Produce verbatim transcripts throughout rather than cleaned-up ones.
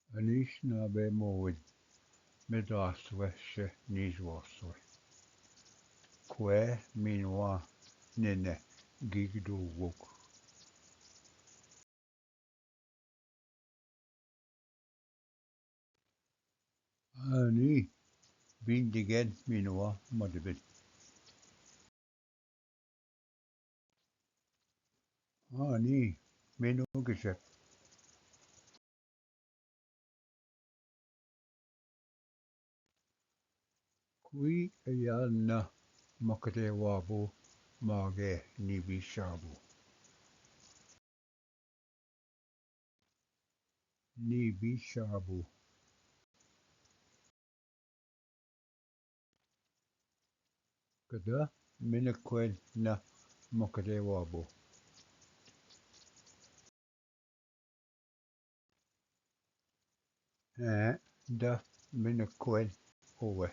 अनिश नाबे मोविल, में दासवे से नीजवासवे। क्वे मीनवा नेने गिग डूगुक। आनी बिंदिगेन मीनवा मदबिन। आनी मीनू गिसे। कुई अयाल न मकरे वाबू, मागे नीबी शाबू। नीबी शाबू। कदा मिनक्वेन न मकरे वाबू। हैं द मिनक्वेन ओवे।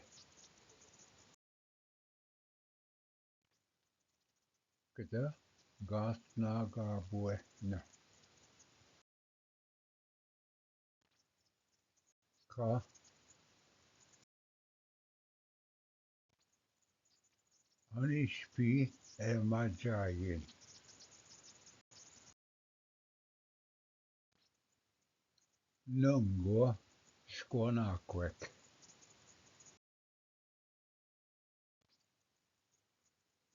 कदा गास ना गाबुए न। का अनिश पी एमा जायेन। नंगो स्कोना क्वेक।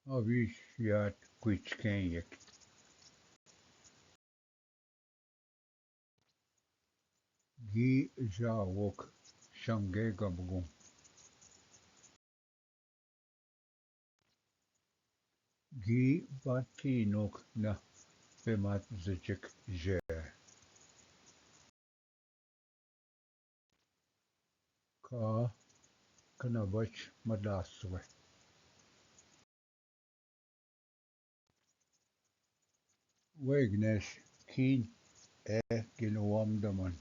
अविश यात क्विच केंयक। गी जावोक संगे गबगुं। गी बाती नोक न पेमात जचक जे। का कनबच मदासवे। वैग्नेश कीन ए गिनवाम दमन।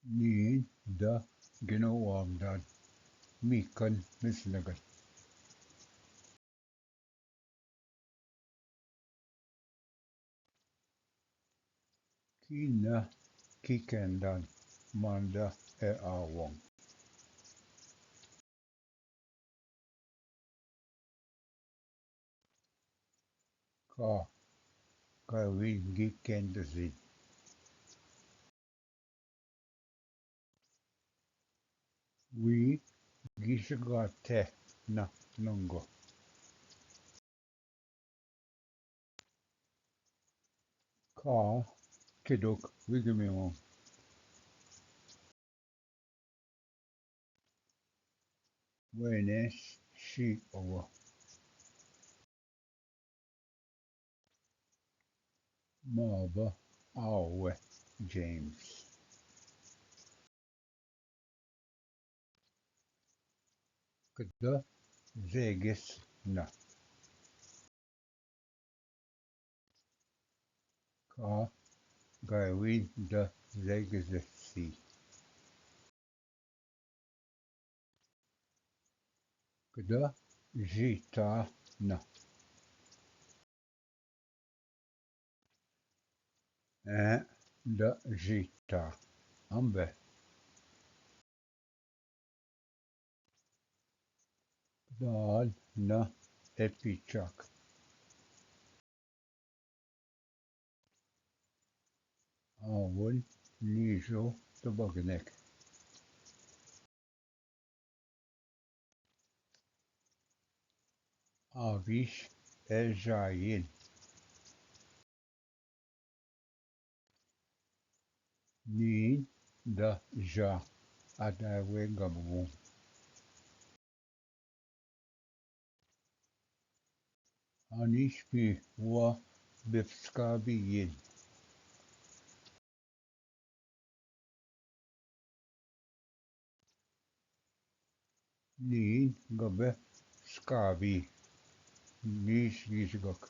नीन द गिनो वामदान मीकन मिसनगन। की न की कैंदान मांदा ए आवंग। का, का वी गी केंद सी। वी गिश गाथे न नंगो। का किदुक विगमियों। वेने शी ओवो। माब आवे जेम्स। कद जेगिस न। का गायवी द जेगिस सी। कद जीता न। ए द जीता अम्बे। दाल न एपिचक। आवन नीजो तबगनेक। आविश एजाइन। नीन द जा अदावे गबगुं। अनिश पी वा बिप्सका बियिन। नीन गबे स्काबी नीश गीश गक।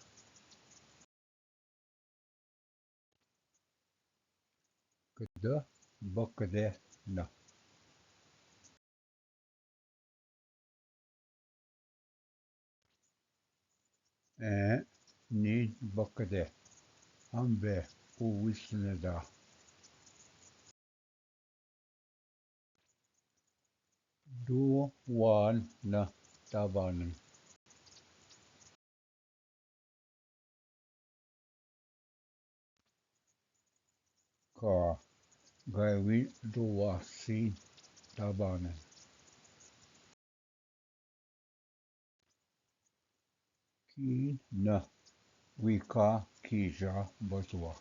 कद बकदे न। ए नीन बकदे, अम्बे उविस्ने दा। दो वान न ताबानन। का गैवी दोवा सीन ताबानन। की न विका की जा बतवा।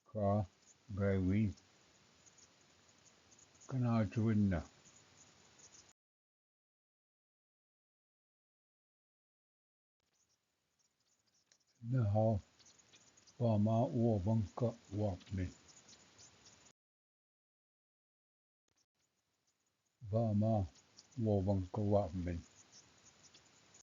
का गैवी कनाचविन। नहा बामा वो वंक वापमिन। बामा वो वंक वापमिन।